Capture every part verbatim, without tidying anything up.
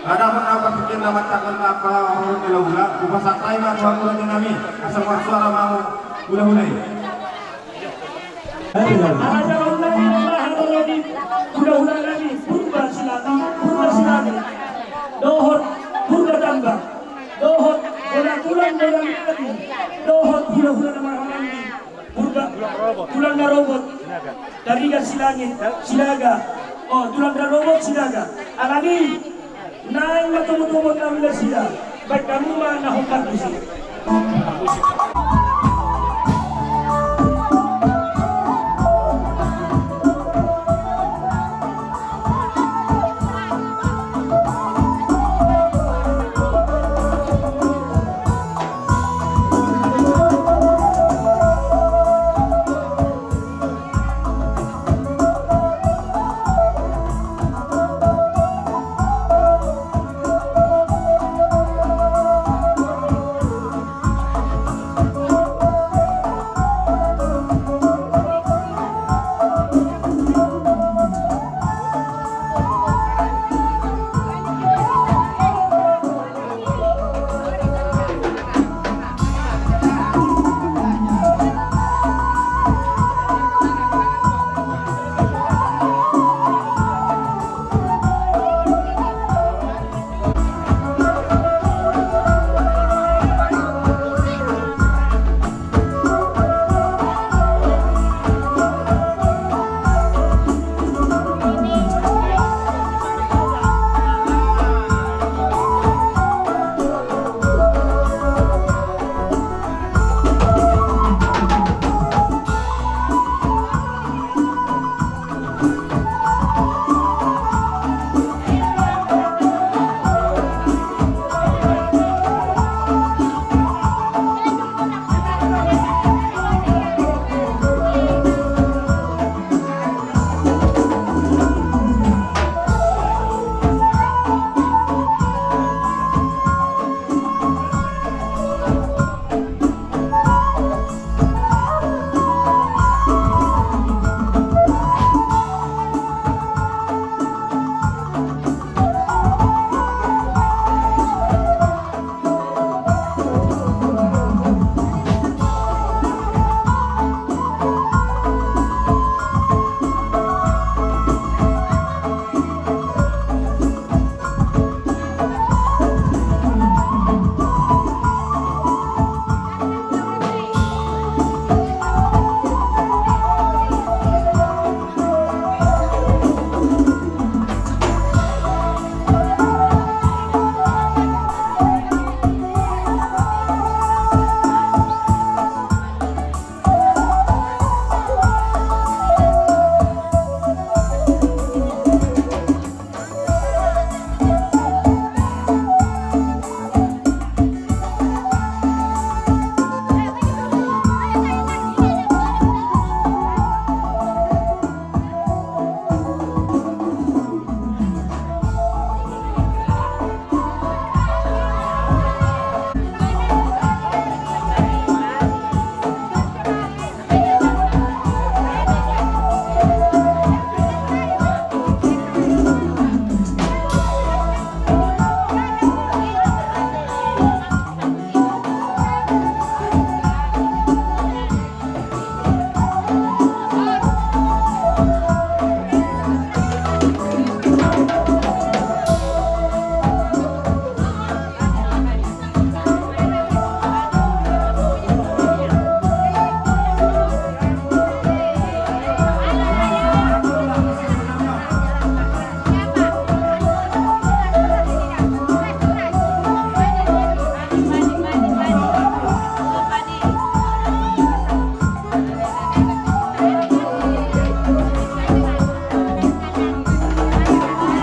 Adapun na partingkian na manjangkon na parhorong hulahula, hupasahat hami ma tu hulahula nami, asa marsuara ma hulahula i. Ala na ulaon nami ma haroro ni hulahula nami, Purba Silangit, Purba Silangit, dohot Purba Tamba, dohot Bola Tulang, Bola Miati, dohot hulahula na marhahamaranggi, Purba, Tulang Narobot, Tarigan Silangit, Sinaga. O, Tulang Narobot, Sinaga. Alani naeng ma tomutomu nami nasida, baen hamu ma na hombar tusi.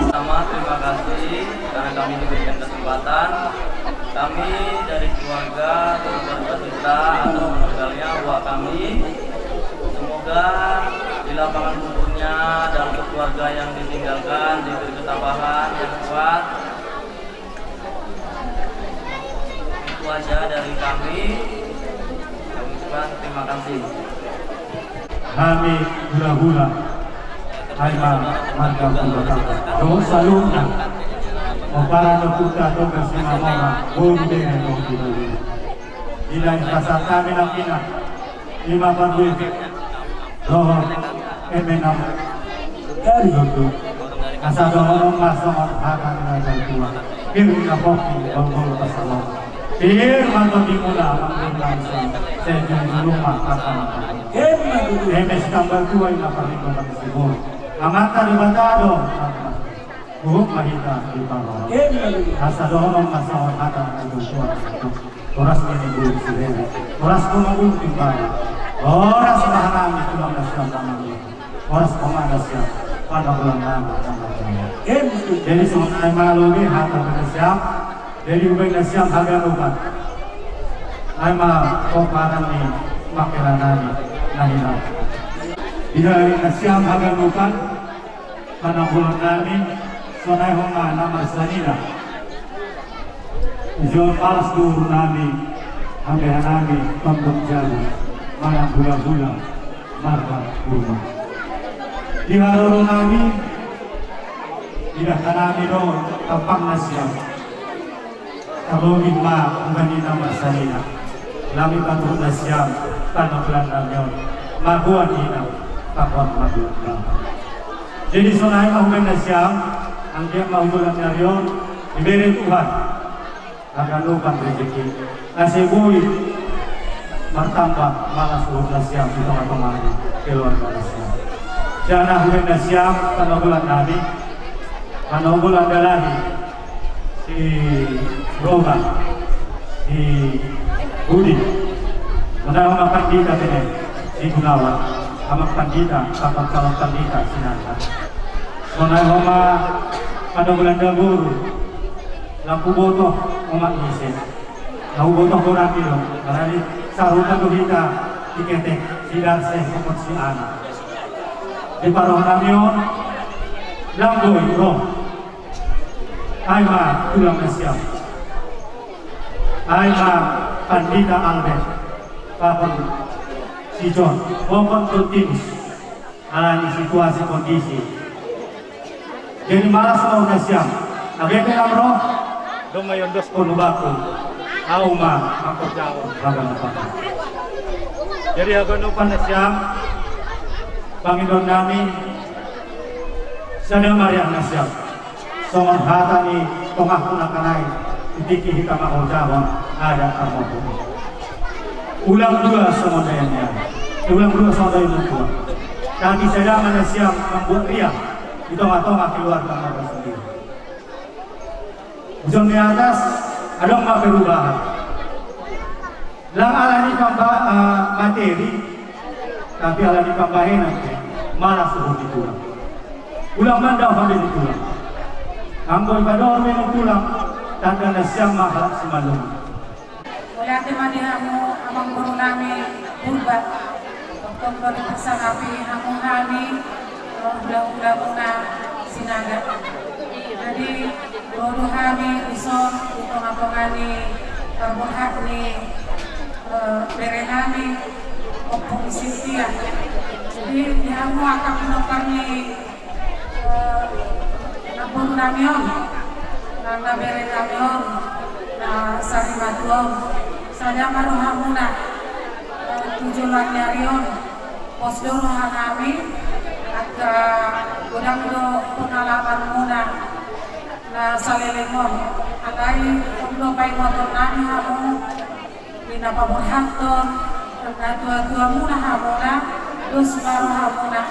Pertama, terima kasih karena kami diberikan kesempatan. Kami dari keluarga, keluarga kita atau meninggalnya buat kami. Semoga di lapangan kuburnya dan untuk keluarga yang ditinggalkan diberi ketabahan yang kuat. Itu aja dari kami. Kami ucapkan terima kasih. Hami hulahula, ai ma marga Purbatangga dohot saluhutna. Pomparan ni ompunta Toga Simamora, boru bere dohot di bere. Di na pasahat hami nangkining i ma parbue dohot eme na jadi gondok. Asa dohonon ma songon hata ni na tua. Pir na pongki, bonggol pasalongan. Pir ma tondimuna, amang boru nami, sai jujur ma hata. Eme sitamba tua i na parlindungan ni siboru. Amanta Debata do. Huhut ma hita di parroha. Asa dohonon ma songon hata ni na tua. Horas ma ni bulung sirere. Horas ma ni bulung timbang. Horas ma hami tulang nasiam, horas ma nasiam. Pada bulan nama. Jadi songon i ma lobi hata nasiam. Jadi hubaen nasiam haganupan. Ai ma pomparan ni mangkela nami na hinaholongan. Di na nasiam haganupan. Pananggolan nami, sonai homa na marsanina. Ijon palas duhur nami, ambeha nami, tondok jabu, manang hulahula, marga Burma. Di haroro nami, idah nami do tampang nasiam. Tarlobi ma hubani na marsanina. Lami paturut nasiam, pananggolan nami on. Magoan ina, pakon magoan bapa. Jadi sonai ma hubani nasiam, anggiat ma hujolo ni ari on, dibere Tuhan haganupan rejeki. Asa boi martamba malas uhur nasiam di tonga-tonga ni keluarga nasiam. Jala hubani nasiam, pananggolan nami, pananggolan dalahi, si Roman, si Budi. Sonai homa pandita tene, si Gunawan, amang pandita, amang calon pandita, si Nanda. Sonai homa pananggolan daboru, lam huboto homa ise. Na huboto homa rapi do, alani sarupa do hita di ketek, si Darse, homa si Ana. Di parroha nami on, lam boi ro. Ai ma tulang nasiam. Ai ma pandita Albert. Pakon si John. Pakon Tontinus. Alani situasi kondisi. Jadi malas ma uhur nasiam. Age pe lam ro. Dung ma iondoskon hubakku. Au ma mangkorjahon haganupan. Jadi haganupan nasiam. Pangidoan nami. Sada ma riak nasiam. Songon hata ni tongahku nangkaning i, di tingki hita mangkorjahon adat parmonding. Ulang dua songon daion ni anak, ulang dua songon daion ni tua. Tapi sada ma nasiam mambuat riang di tonga-tonga keluarga marga sendiri. Ujung ni atas, adong ma perubahan. Lang alani pamba-, eh, materi, tapi alani pambahenan, malas uhur ni tulang. Ulang mandao hami di tulang. Anggo dipadao hami di tulang, tanda nasiam ma halak Simalungun. Mauliate ma di hamu amang boru nami Purba. Tongtong do dipasangapi hamu hami, eh, hulahula muna Sinaga. Jadi, ro do hami dison di tonga-tonga ni parborhat ni, eh, bere nami, Ompung Sintia. Jadi, di hamu angka pinompar ni, eh, namboru nami on, na, na bere nami on, na sarimatua on. Sada ma rohamuna, eh, tu joloan ni ari on. Pos do roha nami, angka godang do pengalaman muna na saleleng on. Alai on do paingoton nami hamu, di na paborhathon natua-tua muna hamuna, dos ma roha muna.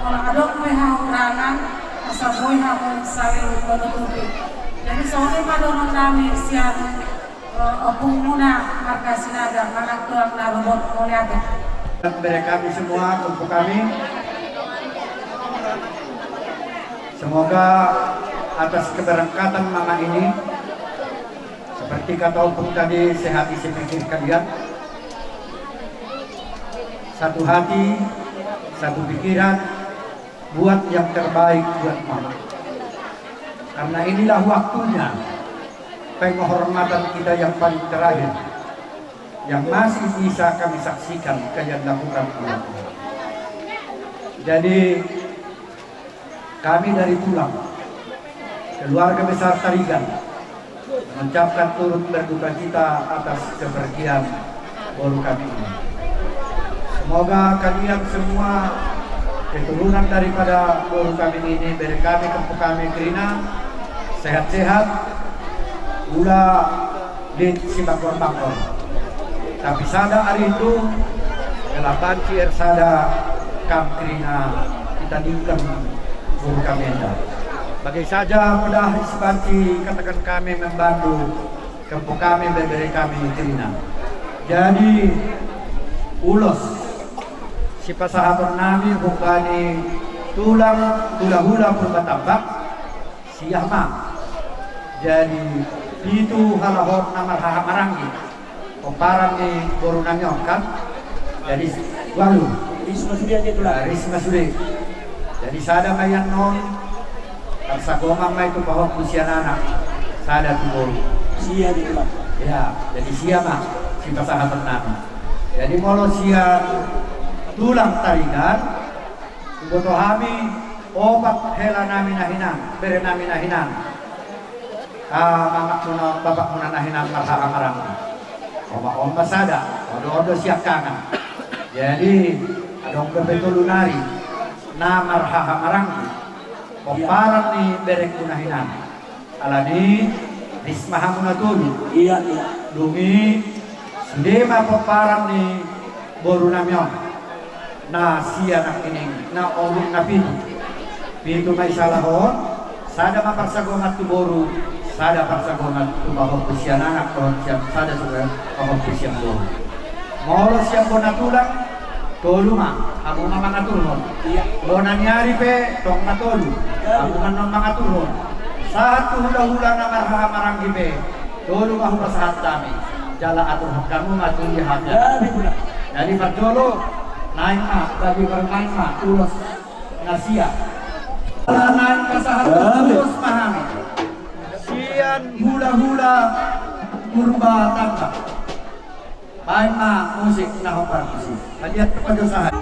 Molo adong pe hahurangan, asa boi hamu saling menutupi. Jadi songon i ma dohonon nami sian Eh, ompung muna marga Sinaga, manang tulang Narubot, mauliate. Bere kami semua, ompung kami. Semoga atas keberangkatan mama ini, seperti kata ompung tadi, sehati sepikir kalian. Satu hati, satu pikiran, buat yang terbaik buat mama. Karena inilah waktunya penghormatan kita yang paling terakhir yang masih bisa kami saksikan kalian lakukan buat mama. Jadi, kami dari tulang, Keluarga besar Tarigan mengucapkan turut berduka cita atas kepergian boru kami ini. Semoga kalian semua, keturunan daripada boru kami ini, bere kami, kempu kami kerina, sehat-sehat, ula dit sibangkor-bangkor. Tapi sada ari itu, ela banci ersada kam kerina, kita dingkan boru kami enda. Bagai saja mudah si banci katakan kami membantu kempu kami, bebere kami kerina. Jadi ulos sipasahaton nami humbani tulang hula-hula Purbatambak, sia ma. Jadi pitu halak on na marhaha maranggi, pomparan ni boru nami on kan. Jadi ualu. Risma sude aja tulang. Risma sude. Jadi sada ma i annon, parsagoman ma i tu pahompu sian anak, sada tu boru. Sia di tulang. Ya, jadi sia ma sipasahaton nami. Jadi molo sian tulang Tarigan, diboto hami opat hela nami na hinan, bere nami na hinan. Ah, mamakmuna, bapakmuna na hinan marhaha maranggi. Oma-oma sada, ondo-ondo siangkangan. Jadi adong dope tolu nari na marhaha maranggi, pomparan ni berengku na hinan. Alani ris ma hamu na tolu. Iya, iya. Dung i sude ma pomparan ni boru nami on. Na sia nangkining na ombun na pitu. Pitu ma i salahon, sada ma parsagoman tu boru, sada parsagoman tu pahompu sian anak, dohot sian sada sude pahompu sian boru. Molo sian bona tulang, tolu ma, hamu ma mangaturhon. Bona ni ari pe tong ma tolu, hamu ma annon mangaturhon. Sahat tu hula-hula na marhaha maranggi pe, tolu ma hupasahat hami. Jala aturhon hamu ma tu dia hami. Jadi parjolo, naeng ma, bagi parmain ma ulos na sia. Jala naeng pasahat ulos ma hami sian hula-hula Purbatambak. Baen ma musik na hombar musik. Malihat kepada sahat.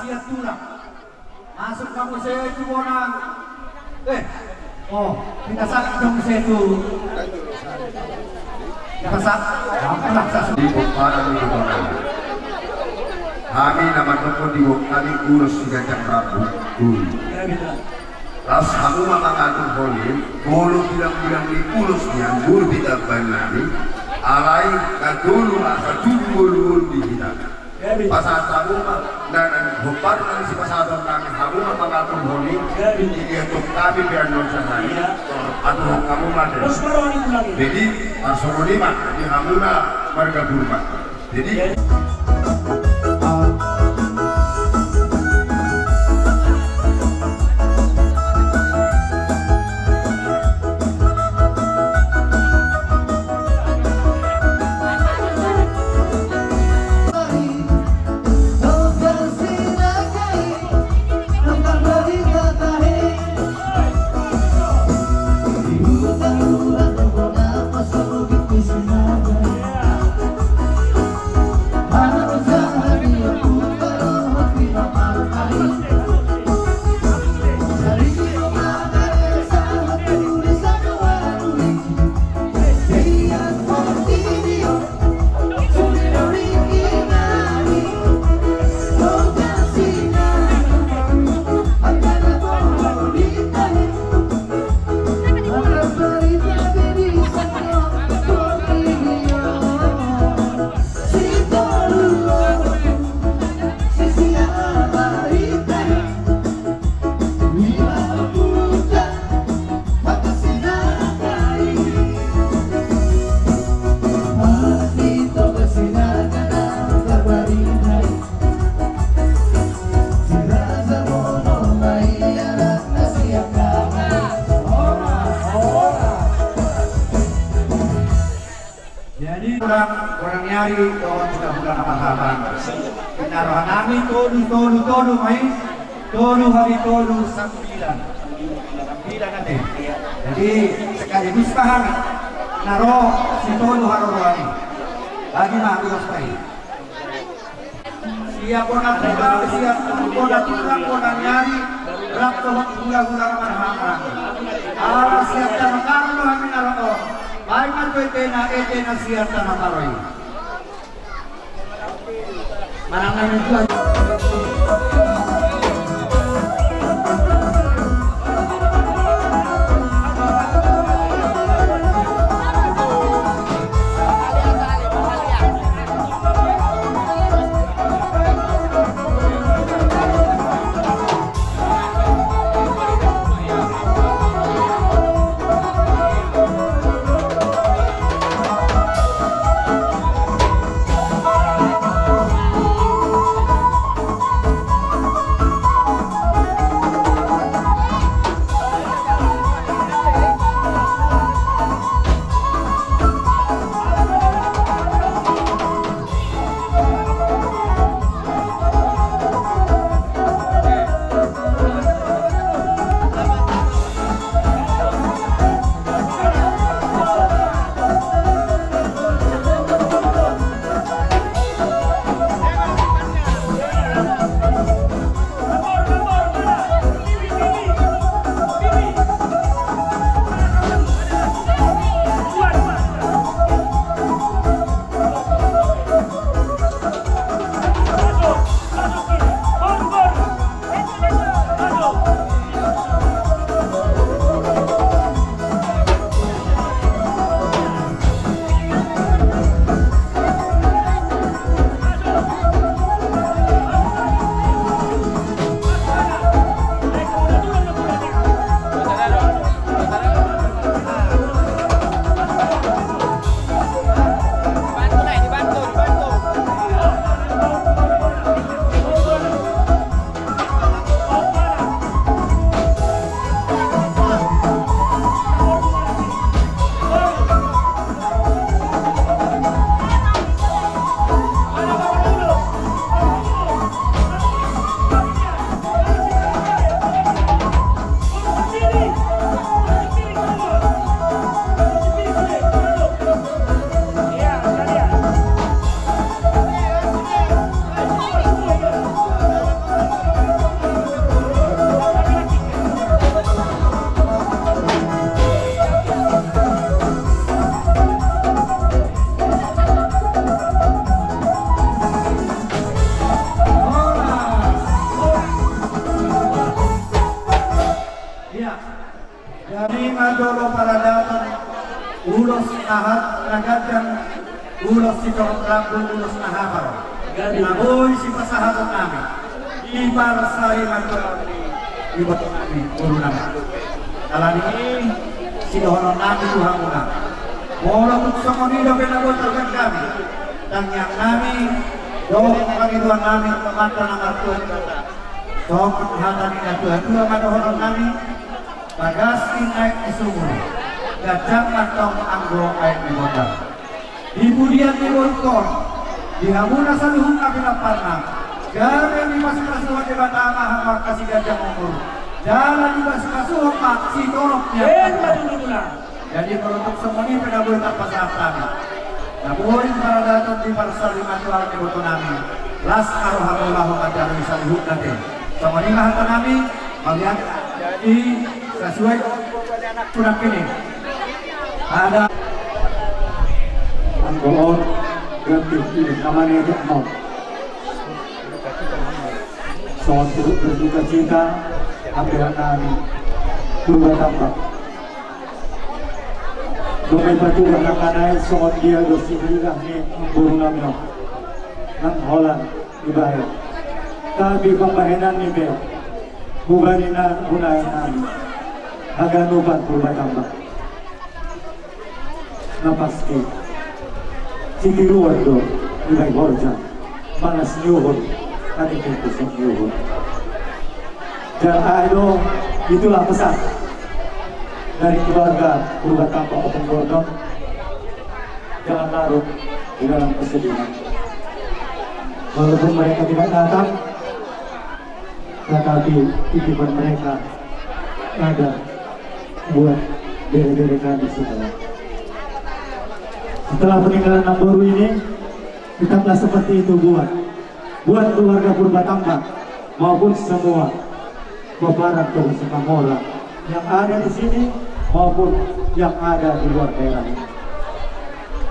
Ia tulang. Masuk ka muse tu bona. Eh, oh, pinasahat ka muse tu. Pinasahat. Di pomparan ni bona. Hami na mandok di bona hami ulos si ganjang rambu. Laos hamu ma mangaturhon i, molo bilang-bilang ni ulos ni anggur di tamban nami, alai na tolu asa tubu ngolu-ngolu di hita. Pasahat hamu ma, na nang hombar nang sipasahaton nami hamu ma mangaturhon i, di dia tung kami pe annon sahali, aturhon hamu ma. Jadi, parsongon i ma, di hamu na marga Purba. Jadi, Jadi, hula-hula ni ari dohot hula-hula na marhahamaranggi. Di na rohanami tolu, tolu, tolu ma i, tolu hali tolu sambilan. Sambilan ate. Jadi, sekaligus ma hami na ro sitolu haroroan i. Bagi ma tugas ta i. Siap bona tulang, siap bona tulang, bona ni ari, rap dohot hula-hula na marhahamaranggi. Ala siap tano karo do hami na ro on. Baen ma tu etena, etena siap tano karo i. Manang na i tulang. Jolo paradaton ulos na ganjang, ulos sitorop rambu, ulos na hapal. Na boi sipasahaton nami di parsarimatua ni iboto nami, boru nami. Alani i sidohonon nami tu hamuna. Molo tung songon i dope na boi tarbahen hami, tangiang nami dohot pangidoan nami tu Amanta na martua Debata. Songon hata ni natuatua ma dohonon nami. Bagas ni aek ni sumur, ganjang ma tong anggo aek ni bondar. Di pudian ni borungkon, di hamuna saluhutna pinomparna, gabe dipasupasuhon Debata ma hamu angka siganjang umur, jala dipasupasuhon ma sitorop ni angka. Jadi molo tung songon i pe na boi tarpasahat hami, na boi paradaton di parsarimatua ni iboto nami, las ma rohamu laho manjalo di saluhutna be. Songon i ma hata nami. Mauliate. Jadi sasuai tu nangkin i, ada anggo on, berarti ini namanya dia mau. Songon turut berduka cita, ambilan nami Purbatamba. Dung i patuduhon angka na i, songon dia do sihilah ni boru nami on nang holan dibahen. Tapi pambahenan ni be, hubani na hunaeng nami haganupan Purbatamba. Na pasti, sitiruon do dibahen horja, malas ni uhur, atik ni kusuk ni uhur. Dan ayo, itulah pesan dari keluarga Purbatamba Ompung Gordon. Jangan larut di dalam kesedihan. Walaupun mereka tidak datang, tetapi titipan mereka ada buat bere-bere kami semua. Setelah peninggalan namboru ini, tetaplah seperti itu buat, buat keluarga Purbatamba maupun semua pomparan Toga Simanjorang yang ada di sini maupun yang ada di luar daerah ini.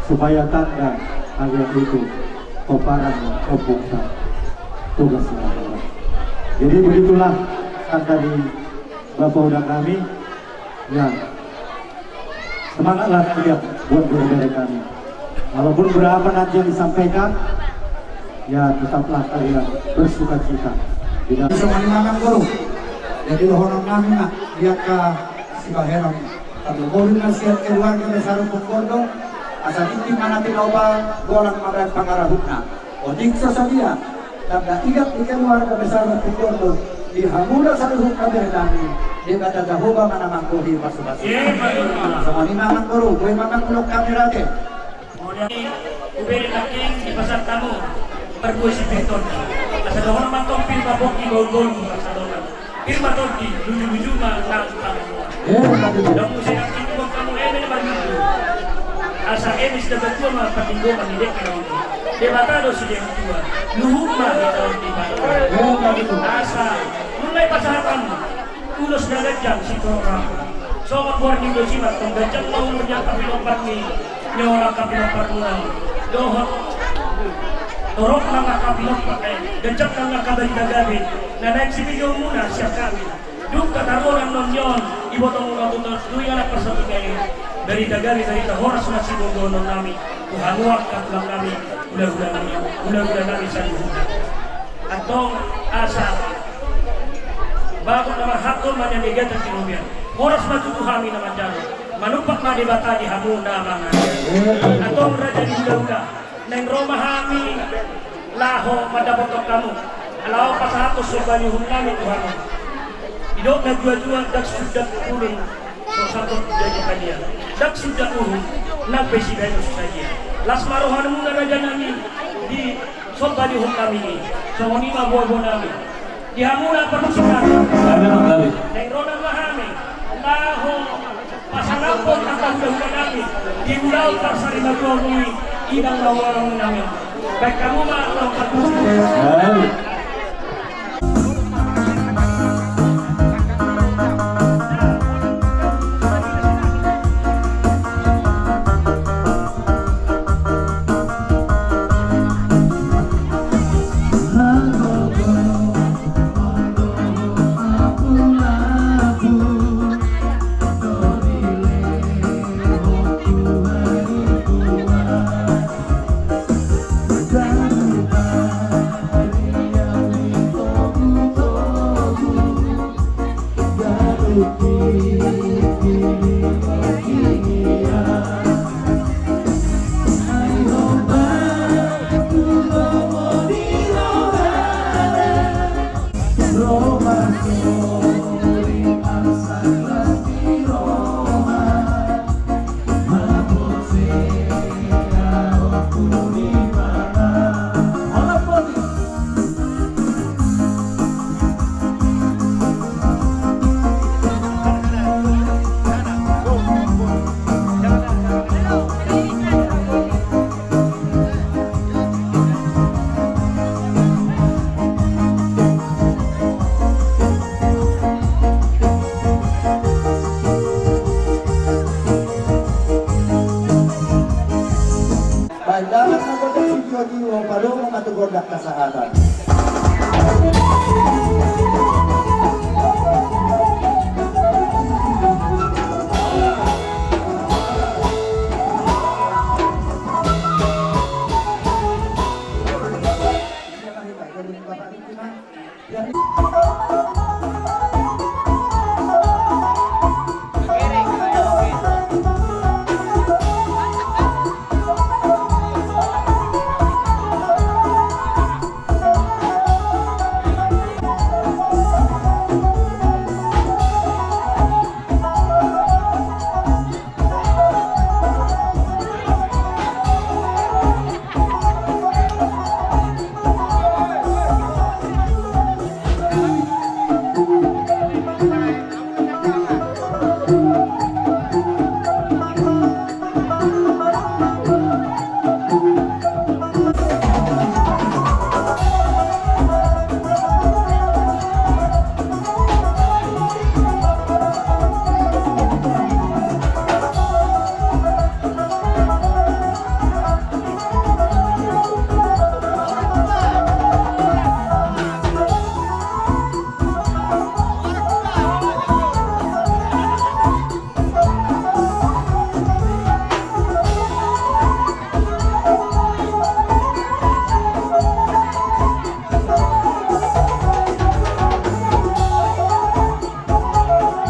Supaya tanda kalian itu pomparan Ompung Toga Simanjorang. Jadi begitulah kata dari Bapak Uda kami. Ya, semangatlah kalian buat bere-bere kami. Walaupun berapa nanti yang disampaikan, ya tetaplah kalian bersuka cita. Tidak. Songon i ma amang boru. Jadi dohonon nami ma di angka sibahenon, tarlumobi ma sian keluarga besar Ompung Gordon, asa tingki ma na pinoba golang mambahen pangarahutna. Otik so sadia tanda ingat ni keluarga besar Ompung Gordon di hamuna saluhut na bere nami, Debata Jahowa ma na manggohi pasu-pasu. Songon i ma amang boru, boi ma amang, mangulahon hami rade. Mauliate. Hubege nangkin dipasahat hamu parbue sipir tondi. Asa dohonon ma tong pir ma pongki, bahul-bahul ma pansalongan. Pir ma tondi, luju-luju ma nang pangamuan. Dong muse nangkin diboan hamu eme na marlundu. Asa eme sidabatua ma parlinggoman ni dengke na uli. Debata do silehutua, luhut ma hita on di pangamuan. Asa nunga dipasahat hamu ulos na ganjang sitorop rambu. Songon boar ni ulos i ma tong, ganjang ma umur ni angka pinompar ni, ni on angka pinompar muna. Dohot torop nang angka pinompar, eh, ganjang nang angka barita gabe na naeng sipigeonmuna sian hami. Dung tataruhon annon ni on ibotomuna tu, tu inganan parsatongkian i, barita gabe, barita horas ma siboanon nami tu hamu angka tulang nami, hula-hula nami, hula-hula nami saluhutna. Antong asa bagot na marhalto ma nian di gata tinubian. Horas ma tutu hami na manjalo. Manumpak ma Debata di hamu na mangan. Antong raja ni hula-hula, naeng ro ma hami laho mandapothon hamu. Laho pasahathon somba ni uhum nami tu hamu. Didok na tua-tua, ndang sundat bulung so sandok jadi padia. Ndang sundat uhum nang pe sibahenon so sadia. Las ma rohamuna raja nami di somba ni uhum nami i. Songon i ma boa-boa nami. Di hamu na parmusik nami. Naeng ro nama hami laho pasangaphon angka hula-hula nami di ulaon parsarimatua ni inang na hurang nami. Baen hamu ma laho parmusik.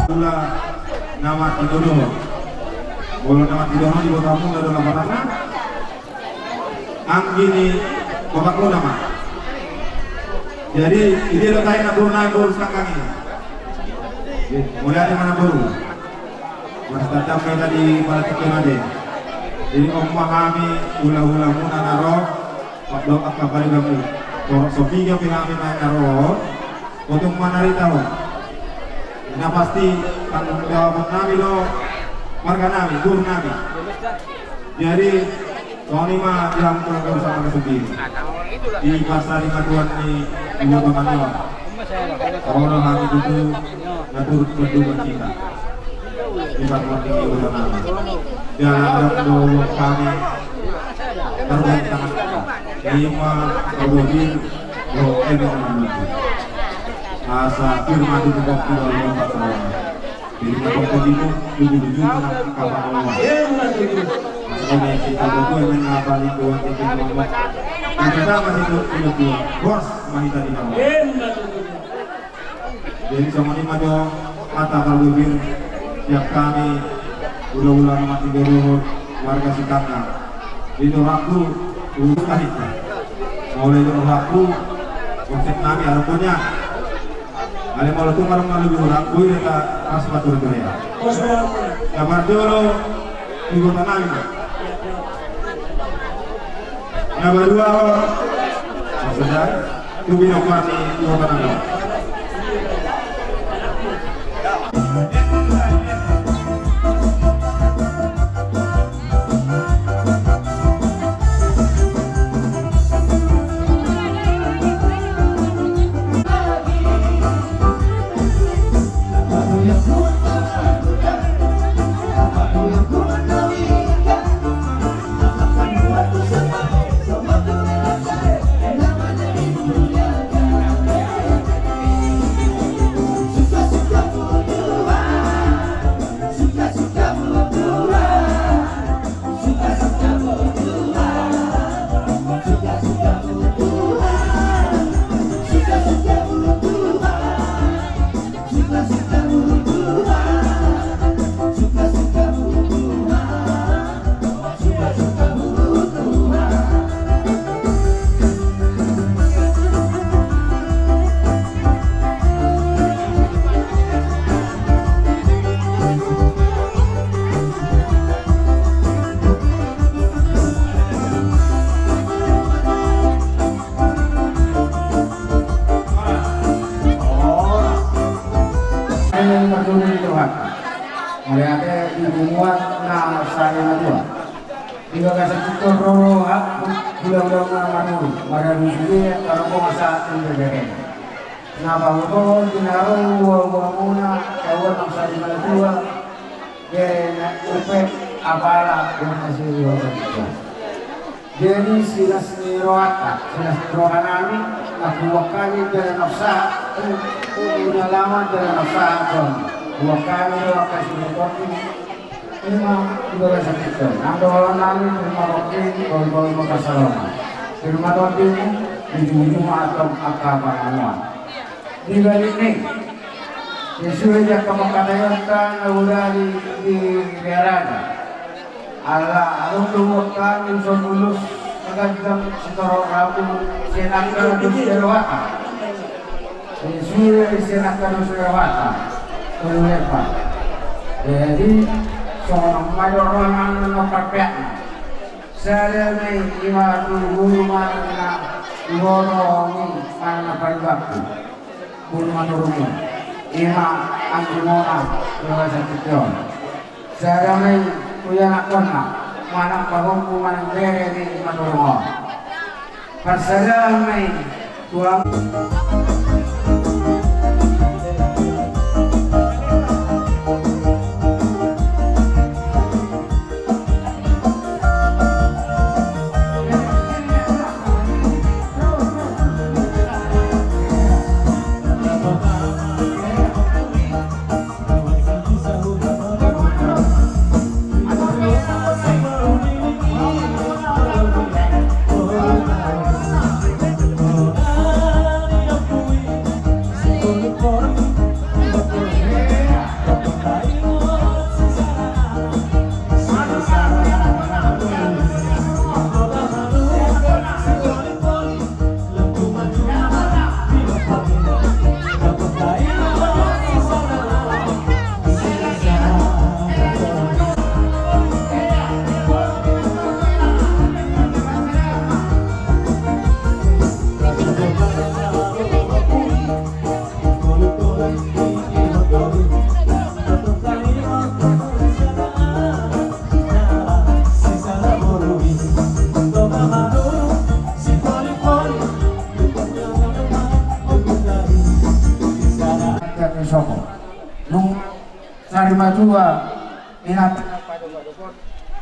Mula nama tiga dua. Mula nama tiga dua di kota mula adalah Batangan. Anggi ni bapakmuna ma. Jadi, i do tahe namboru nami, boru Sitanggang i. Mauliate ma namboru. Marsitatap ma hita di pala tiga nade. Jadi, on ma hami hula-hulamuna na ro, mandok angka paribanmuna. Torop so piga pe hami na ro. Botima na rita on. Na pasti tanggung jawab nami do marga nami, boru nami. Jadi, songon i ma di hamu keluarga besar marga Sitinjak. Di pasaringantuan ni iboto nami on. Olo hami tutu na turut berduka cita. Di pasaringantuan ni iboto nami. Jala adong do ulos hami. Tarbaen tangan. Ima, Robi, Robi, Robi. Asa firman di bukak di dalam pasaran. Jadi, apa tadi itu? Tujuh-tujuh, anak kawan Allah. Iya, benar, tujuh. Maksudnya, si Abah tuh emang ngapalin doang, itu ngomong. Yang pertama itu, itu dua. Bos, mahita di bawah. Iya, benar, tujuh. Jadi, sama ini mah, Jo, kata Pak Gubir, tiap kami, ulang-ulang mati dulu, warga Sitanggang. Itu waktu, urus tadi. Mulai itu waktu, konsep kami, harapannya, ale molo tung adong na lobi hurang, boi do hita pasu patur tu hea. Na parjolo, iboto nami. Na padua, maksudna, tu pinompar ni iboto nami. Mauliate di punguan na sari na dua. Di bagasan pintor ro roha, hula-hula na maruru, maruru sude, taruhon asa tu beberen. Na pabotohon di na ro ua-uamuna, taruhon asa di na dua, bere na upe, apala, bere na siri ua. Jadi silas ni rohanta, silas ni roha nami, na huboan hami dalan na sahat, tu, tu na lama dalan na sahat on. Huboan hami do angka siri topi, ima di bagasan pintor. Nang dohonon nami, terima kasih, bawa-bawa makasarona. Terima kasih. Di ujung atau angka pangamuan. Di balik ni, sesuai dengan pemakatanionta na bodari di Riaraga. Ala adong do huakan di son ulus na ganjang sitorop rambu sian angka dos ni rohata. Sesuai sian angka dos ni rohata. Tolu lepa. Jadi, songon on ma do rohana na parpeakna. Sada ma i, ima tu boru manang na iboto ni manang na parumaenku, boru manurung i, ima anggumona, ima santition. Sada ma i tu ianakkonna manang pahompu manang bere ni manurung on. Parsadaan ma i. Sari matua, inanta.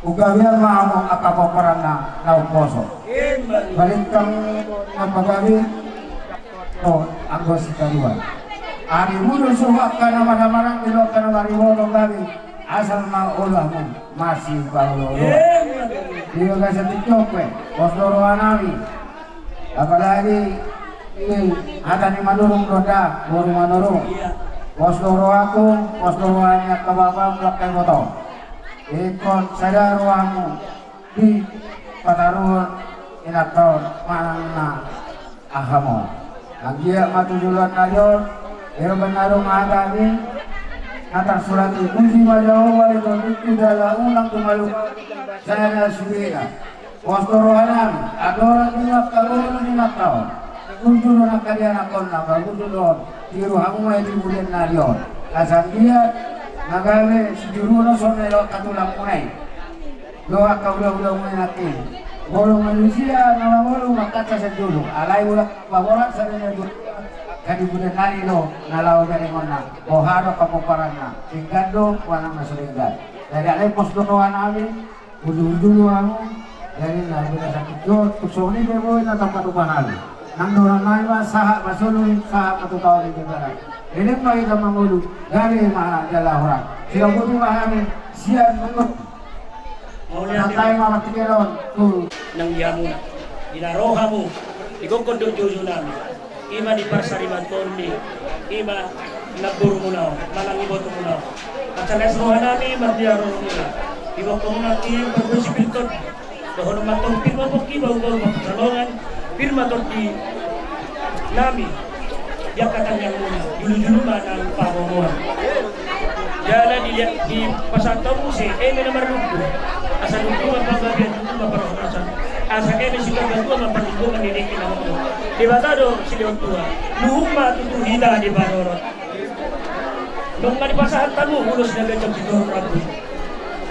Hugabean ma hamu angka pomparanna na umposo. Balintang na pagabe. O anggo sitaruan. Ari mudul suhut angka na marhamaranggi dohot angka na mariboto gabe. Asal ma olahmu masipaolooloan. Di bagasan TikTok pe, pos do rohanami. Apalagi i hata ni manurung do da, boru manurung. Pos do rohaku, pos do roha ni angka bapa dohot angka iboto. Ingkon sada rohamu di pataruhon inanta on manang na ahamu on. Anggiat ma tu joloan na ro, ero bannarung hatami na tarsurat i. Puji ma Jahowa di tondingku jala unang tumalupahon sada sudena. Pos do rohanami, andorang di angka boru ni inanta on. Burju do angka di anakkonna, burju do on. Tiru hamu ma i di bulan na ro on. Asa anggiat na gabe sijuruna songon na nidok angka tulangmuna i. Dohot angka hulahula muna nangkin. Molo manusia na mangolu mangkatai sian jolo, alai ula paborat sada na jolo. Angka di bulan na ro do na laho ganingonna. Boha do angka pomparanna, denggan do manang na so denggan. Jadi alai pos do rohanami. Ujung-ujung do hamu. Jadi na beda sakit do. Tuk songon i pe boi na tampat upanami. Nang dohonon nami ma sahat ma solu, sahat ma tu taon i pe barang. Elek ma hita mangolu, gabe ma jala horas. Sian boru ma hami, sian boru. Mauliate ma. Santabi ma martingki on tu. Nang di hamuna, di na ro hamu, di gokhon dohot joujou nami. Ima di parsarimaanhon ni, ima namborumuna on manang ibotomuna on. Mansai las rohanami mardia roromuna. Di gokhonmuna i pargonsi pir tondi. Dohonon ma antong pir ma pongki, bahubahuna ma pansalongan, pir ma tondinami. Di angka tangiangmuna, julujulu ma nang pahohoan. Jala di, dipasahat hamu muse eme na marlumbu. Asa lumbu ma panggabean, lumbu ma parhorasan. Asa eme sitorop tua ma parlumbuan ni dengke na mambo. Debata do silehon tua. Luhut ma tutu hita diparorot. Nunga dipasahat hamu ulos na ganjang sitorop rambu.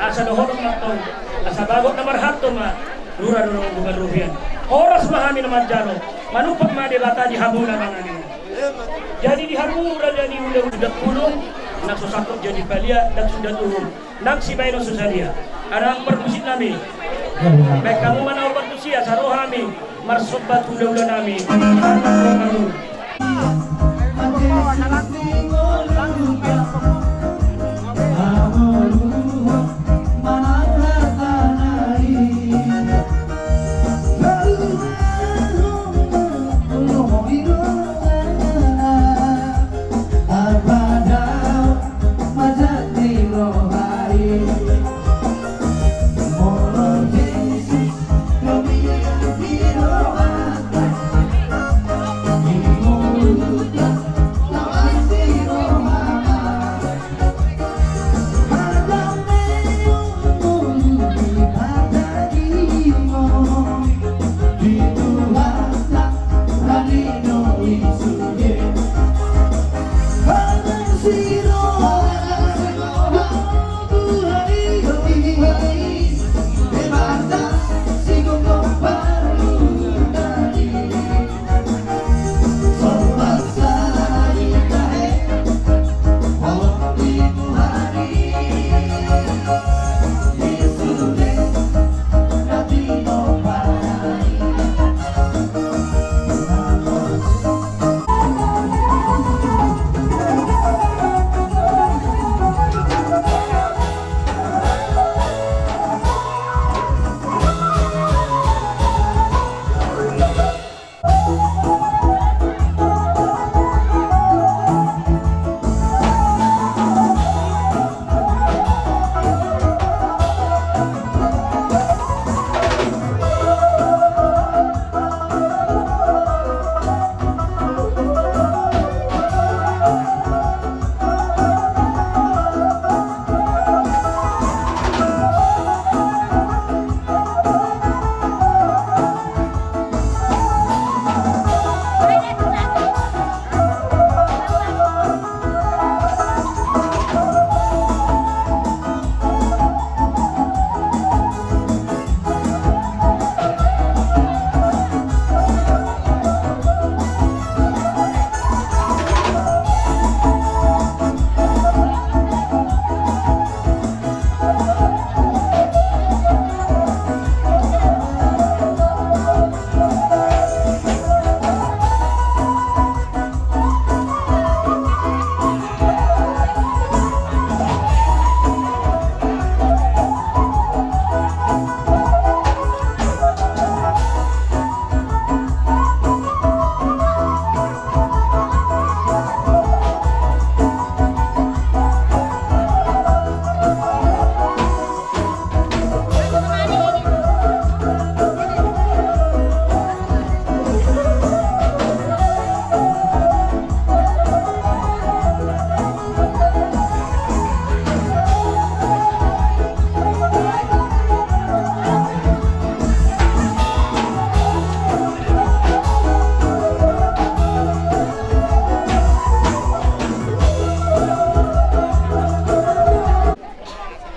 Asa dohonon ma antong, asa bagot na marhalto ma. Lura do nunga marrobean. Horas ma hami na manjalo. Manumpak ma Debata di hamuna manang i. Jadi di hamu raja ni ula-ula, sundat bulung, nang so sangkot jadi palia, nang sundat uhum, nang sibaenon so sadia. Nang parmusiknami. Baen hamu ma na hombar tusi asa ro hami marsomba tu ula-ulanami.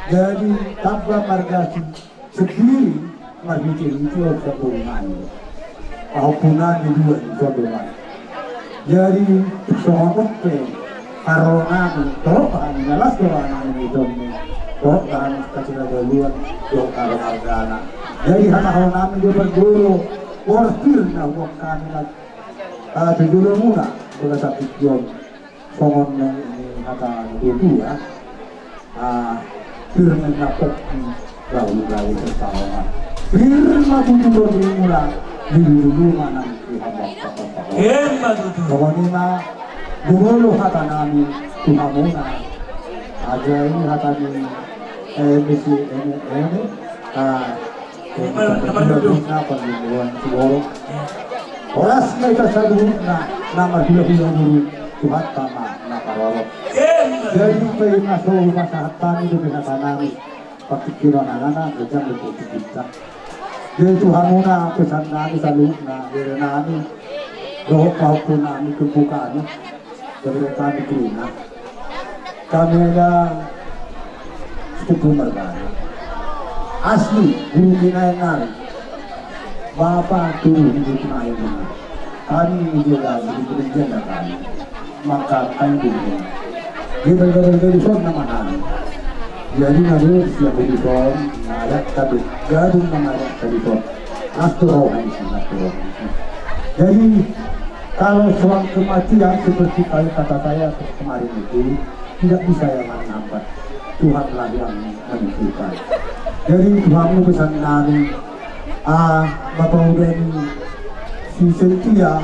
Jadi tamba marga Sendiri marhite-hite on sian boru nami. Pahompu nami dua ni songon i. Jadi songon on pe haroro nami, torop hami na las do roha nami na i songon i. Torop hami kasina galuan dohot haroro margana. Jadi hatahon nami do parjolo, boras pir na huboan hami na, ah, tu jolomuna, boras sapition. Songon na ni hata ni dua, ah, pir ma na pok ni gaul-gaul persaongan. Pir ma tutu tondimuna, dilulu ma nang di hambak. Emma tutu. Songon i ma jumolo hata nami tu hamuna. Aja i hata ni, eh, misi, eh, eh, ah, Horas ma hita saluhutna na marhula-hula umur, Tuhanta ma na parorot. Jadi pe na so hupasahat hami dope hata nami, partingkian on na ganjang dope tingkina. Jadi tu hamuna pesan nami saluhutna, bere nami dohot pahompu nami, tumpukan nami. Gabe hami tu ina. Hami adalah sepupu marga. Asli, guru kinain nami. Bapa turun di kinain nami. Hami menjaga, menjaga hami. Maka hami dulu. Dia bergadang-gadang di sana nama hami. Jadi, na dulu siap di sana, na adat tadi, gadung nama adat tadi sana. Las do roha i, las do roha i. Jadi, kalau soal kematian seperti kata saya kemarin itu, tidak bisa yang menghambat. Tuhanlah yang menentukan. Jadi, Tuhanmu pesan nami, ah, Bapak udah di si Setia,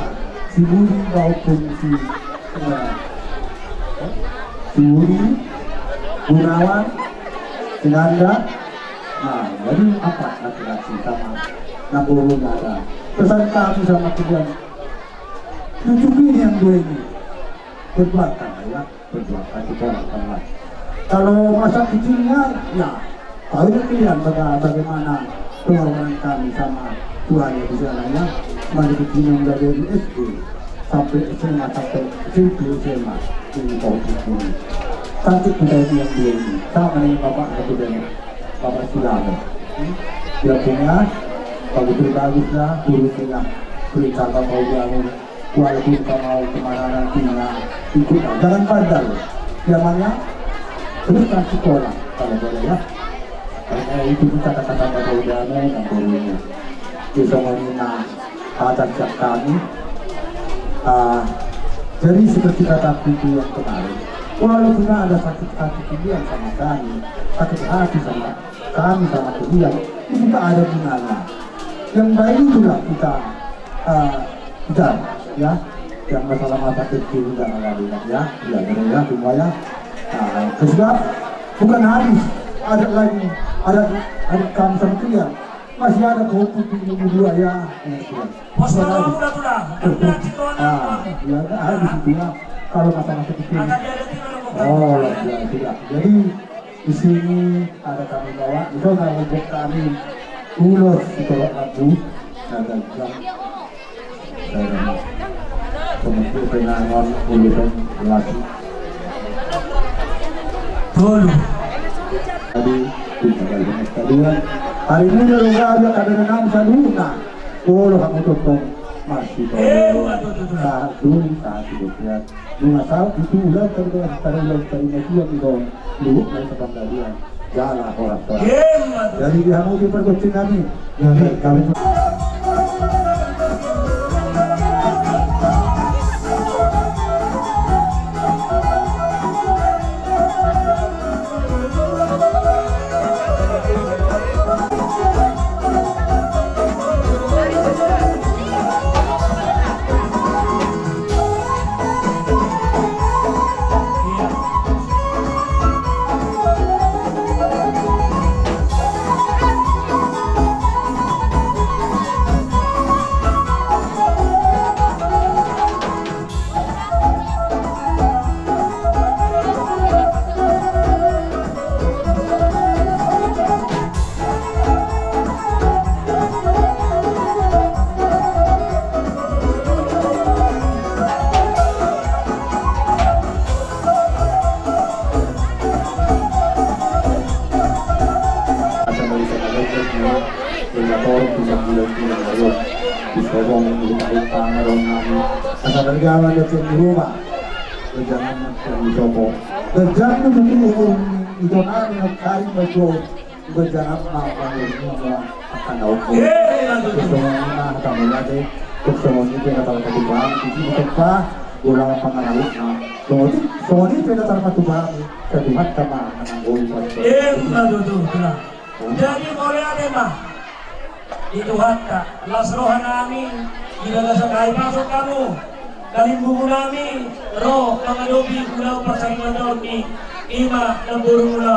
si Budi maupun si, eh, si Budi, Gunawan, si Nanda. Nah, jadi empat laki-laki sama enam puluh ada. Pesan kami sama kalian, cukup ini yang dua ini. Perjuangkan, ya. Perjuangkan, perjuangkan. Kalau masa kecilnya, ya, tahu ya kalian baga-, bagaimana pengorbanan kami sama Tuhan yang di sana, ya. Masa kecilnya mulai dari S D sampai S M A, sampai S M P, S M A. Ini tahu ini. Cantik kita ini yang dia ini. Sama dengan bapak satu dan bapak Sulama. Dia punya bagus-bagus lah, guru punya perintah bapak udah. Walaupun kau mau kemana nanti, nah, ikut, jangan bandel. Namanya teruskan sekolah, kalau boleh, ya. Karena itu kata-kata Bapak Udana dan gurunya. Di sana ini, nah, atas siap kami. Ah, jadi seperti kata Pitu yang kemarin, walaupun ada sakit hati kalian sama kami, sakit hati sama kami sama kalian, itu tak ada gunanya. Yang baik itulah kita, eh, kejar, ya. Yang masalah masa kecil jangan lagi, ya. Ya, benar ya, semua ya. Nah, sebab bukan habis, ada lagi, ada, ada kami sama kalian. Masih ada kelompok di dua ya. Pos bukan habis. Ah, ya, ada habis itu ya. Kalau masa-masa kecil. Oh, ya, tidak. Jadi, di sini ada kami bawa, itu adalah untuk kami ulos di Torok Rabu, ada jam, eh, kemudian penangan ulos lagi. Tolu. Tadi, kita balik sekalian. Hari ini udah ada kami enam saluhutna. Ulos kamu tutup. Masih tolu. Satu, satu, dua. Nunga saut di tulang, tadi tadi ulang tadi na tulang di bawah. Luhut na di sapanggalian. Jala horas-horas. Jadi di hamu di perkucing kami. Jadi kami Marga ma dohot sian di ruma. Ganjang ma sian di sopo. Ganjang ma tutu umur ni ito nami na sari ma jo. Ganjang ma pangurung ma angka na umur. Songon i ma hata mauliate. Songon i pe na tarpatupa. Isi ma tarpa. Bola pangarahutna. Songon i pe na tarpatupa. Satu hata ma. Ima tutu. Jadi mauliate ma di Tuhanta, las roha nami, di bagasan hahipason hamu, kalimbubu nami, ro mangadopi ulaon parsarimaon ni ima namboru muna.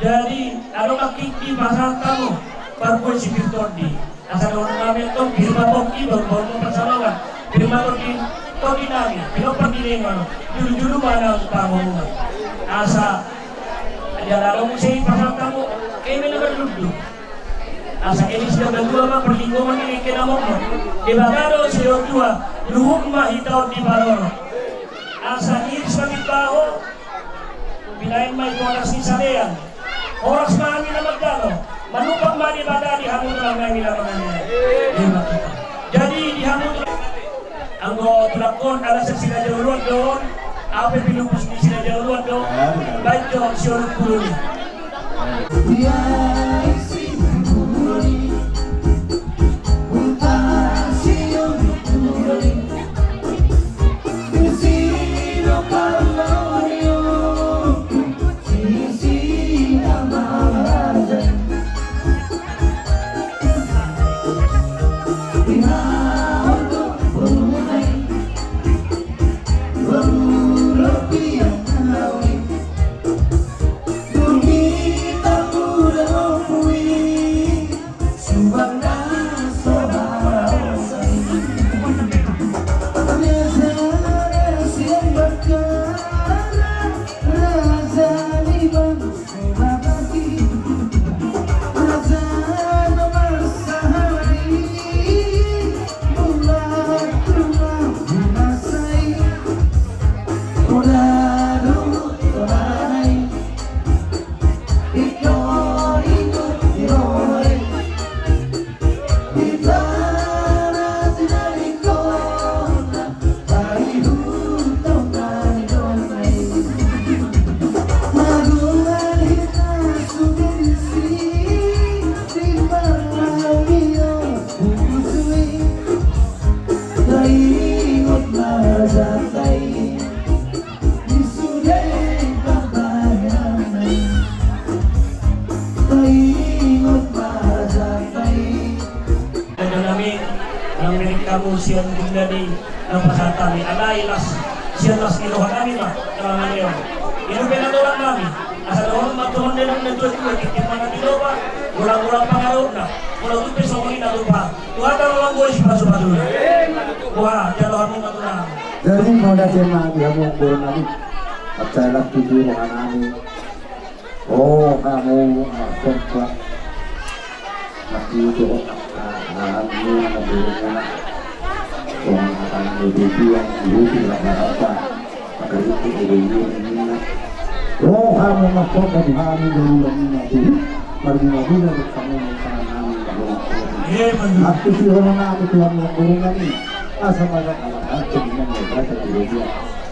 Jadi adong ma tingki pasahat hamu, parbue sipir tondi. Asa dohonon nami antong, pir ma pongki, baru-baru ma pansalongan. Pir ma tondi, tondi nami, pir ma pardinengon, julu-julu ma nang pangomoan. Asa jala adong muse i pasahat hamu, eme na marlundu. Asa eme suda batua ma parlinggoman ni nangkin amongmon. Debata do sidea tua, luhut ma hita on diparorot. Asa niris ma bibahon, pinaen ma i tu atas ni salean. Horas ma hami na manjalo, manumpak ma Debata di hamu tulang nami na mangalean. Ima tutu. Jadi di hamu tulang, anggo tulangkon, ala sian si Raja Uluan do on, au pe pilupus ni si Raja Uluan do, baen jo si Uluan Pulung i. Ganjang nami, nang milik hamu sian gulmit na pasahat hami, alai las, sian las ni roha nami ma na mangalean. Ido pe na tolap nami, asa dohonon ma tu hami na tua-tua, tingki ma na tilopa, golang-golang pangarahutna, molo tung pe songon i na tupa. Tuhanta ma manggohi sipasu-pasuna. Boha, jalo hamu ma tulang. Jadi mauliate ma di hamu boru nami. Mansai las tutu roha nami. O hamu na somba. Mati jo angka hamu na burung na. Songon hata ni tutu yang dihukum rapa-rapa. Maka itu ide-ide ninna. O hamu na somba di hamu na burung na tutu. Marguna-guna di hamu na hamu na burung na tutu. Mati jo roha nami tu hamu na burung nami. Asa mada anak-anak tu hamu na burung na tutu.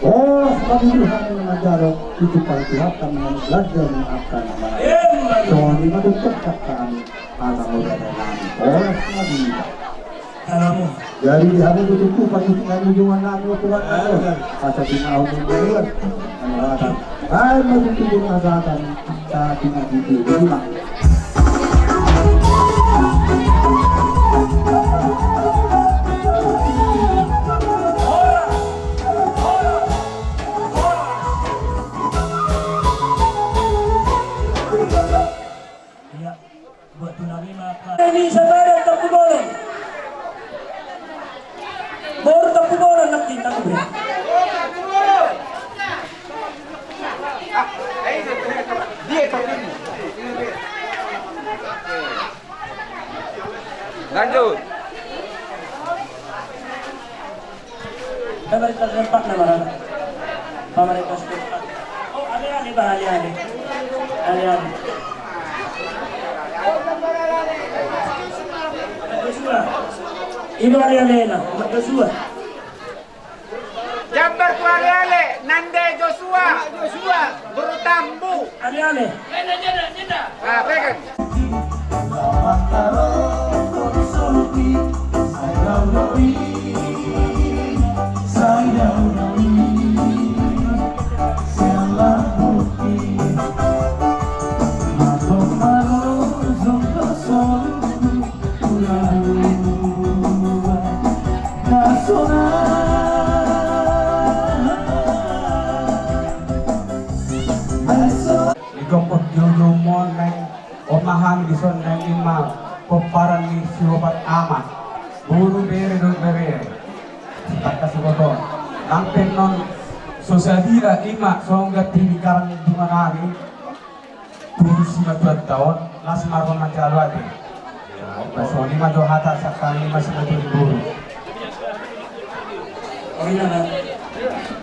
O hamu na hamu na manjalo. Itu paling Tuhan kami yang belajar memaafkan anak-anak. Songon i ma tutu kami, anak muda dan anak. Horas ma di. Jadi di hamu tutu patuhi nami, junjungan nami, Tuhan nami. Asa di hamu tutu. Anak-anak. Hai ma tutu junjungan anak-anak. Tapi di hamu tutu. Iya, buat tulang lima, Pak. Ini saudara Tampubolon. Bor Tampubolon nanti, Tampubolon. Lanjut. Pemerintah setempat nama, pemerintah setempat. Oh, ale-ale, bah, ale-ale. Ale-ale. Joshua. Ido ale-ale na, Joshua. Jambar tu aleale, nande Joshua. Joshua. Boru Tambu. Aleale. Ah, pegang. Di gompot joujou mon naeng omahan dison naeng ima pomparan ni siopat ama. Boru, bere dohot ibebere. Tangkas uboto. Nang pe non so sabila ima songon ganti di karang duma nami. Tusi ma tuan taon, las marhon manjalo ate. Songon i ma jo hata sangkali ma simatua ni boru.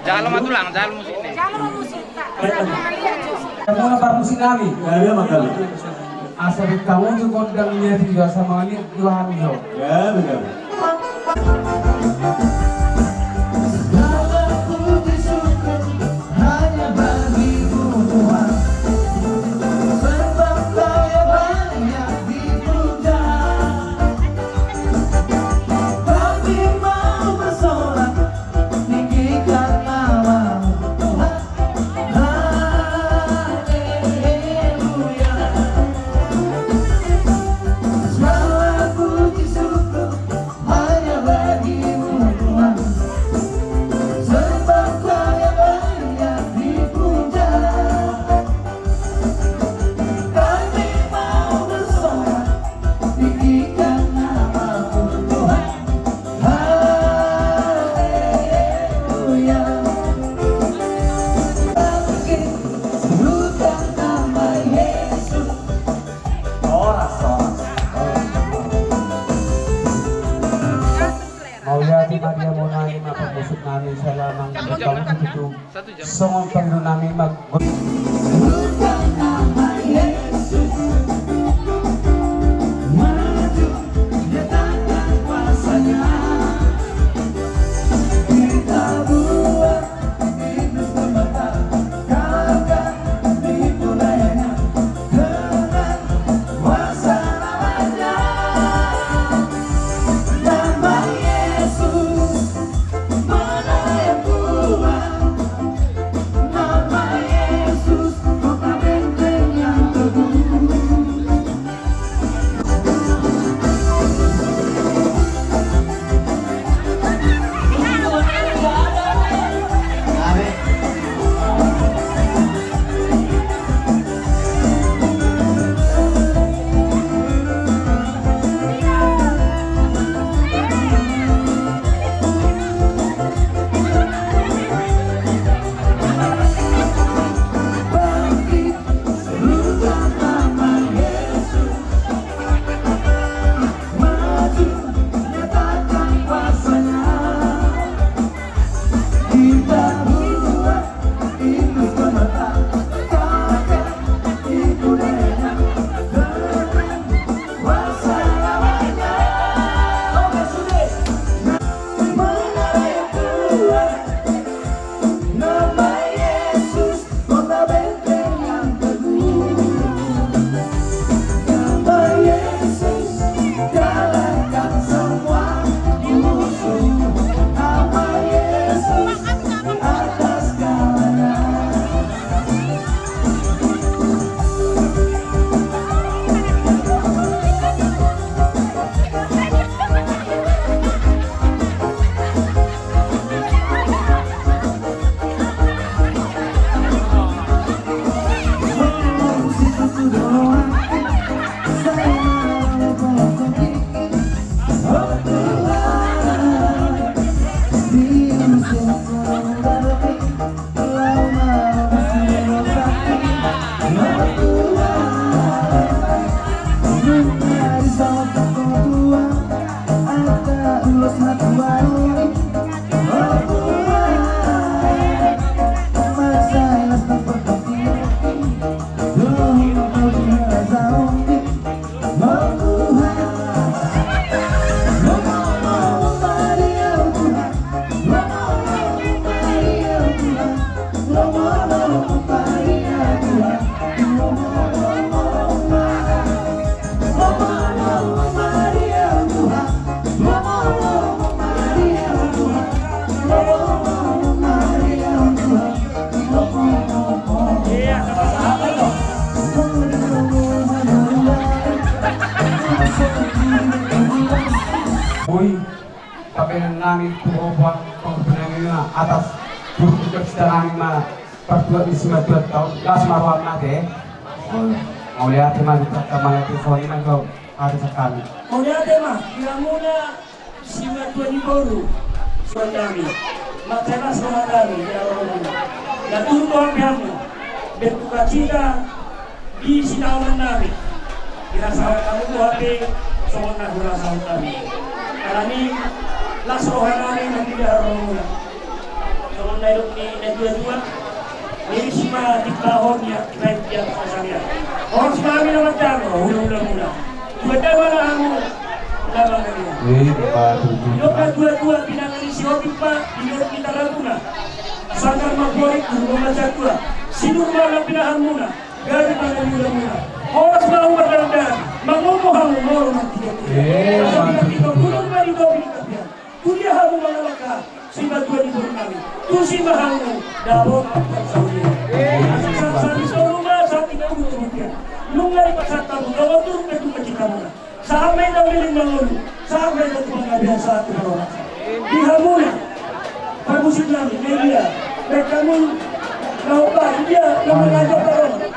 Jalo ma tulang, jalo musik ni. Jalo ma musik, Pak. Jalo ma liat, Jus. Jalo ma parmusik nami. Jalo ma kali. Asa bet kamu tu kondang niat i jo asa mangaliat jo hami jo. Jalo, jalo. Segala puji syukur hanya bagi-Mu, Tuhan. Sebab Kau yang banyak dipuja. Kami mau bersorak, tinggikan nama-Mu, Tuhan. Haleluya. Segala puji syukur hanya bagi-Mu, Tuhan. Sebab Kau yang banyak dipuja. Kami mau bersorak, tinggikan nama-Mu, Tuhan. Haleluya. Serukan nama Yesus. Horas, horas. Mauliate ma di hamuna, ima parmusik nami, sai lam nang bertahun tutu. Songon pangido nami ma. Nama Yesus, mana yang kuat? Nama Yesus, Atas buruk juga sidanami ma partuat ni simantua on, las ma roham ate. Mauliate ma di tangka mauliate soni ma jo ate sakami. Mauliate ma di hamuna simantua ni boru. Suan nami. Mate las roha nami di hamuna. Na turut roha nami. Berduka cita. Di sitaonon nami, dirasaon hamu do hape songon na hurasaon nami. Alani las roha nami mangido hamu. Songon na nidok ni natuatua, nirisi ma timbahon ia, baen ia pasarian. Horas ma hami na mandok, hulahula muna. Tuat damang hamu. Damang hamu. Didok natuatua, pinangan ni si Otik ma, didok ni taraguna. Sanggar ma borek, guru ma matua. Sinur ma na pinahanmuna. Gabe ma na niulamuna. Horas ma hamu mardalan-dalan. Mangomo hamu molo mantiga-tiga. Asa pinangido guru ma di topi ni tapian. Tudia hamu mangalangka. Simantua ni boru nami. Tusi ma hamu. Dapot angka sahuria. Asa sahali solu ma sahali na ugut tu mutia. Nunga dipasahat hamu. Dongan turun pe tu pacinta muna. Sahat ma hita leleng mangolu, sahat ma hita tu panggabean, sahat tu parhorasan. Di hamuna parmusik nami, media, baen hamu na hombar, dia na mangajak parhorasan.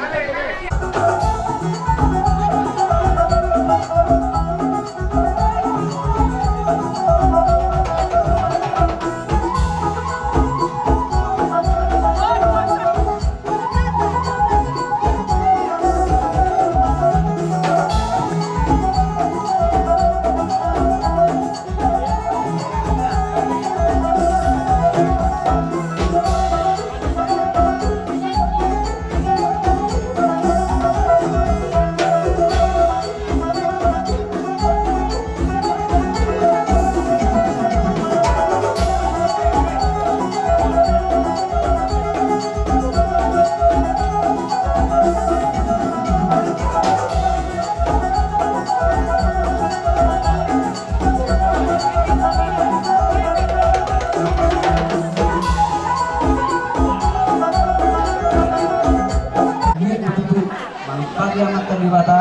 Mangkali amanta Debata,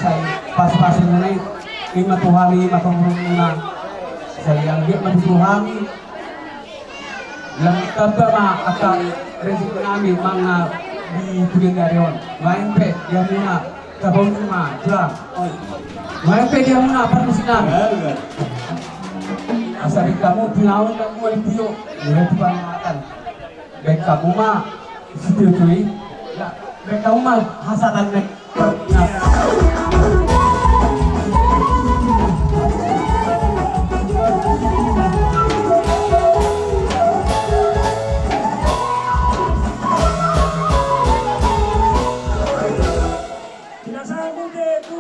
sai pasu-pasu muna i, ima tu hami, ima tu hami, sai anggiat ma tu hami, lam tamba ma angka rezeki nami manang di pudi ni ari on. Nuaeng pe di hamuna, tamba ma, jua. Nuaeng pe di hamuna parmusik nami. Asa di hamu tinaon na mua di tio, mulai tu pangamatan. Baen hamu ma sitio-tio i. Baen hamu ma hasahatan na. Pinasahat muse tu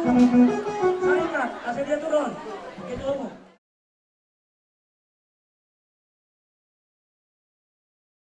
saringan, asa diatur on. Begitu, Om.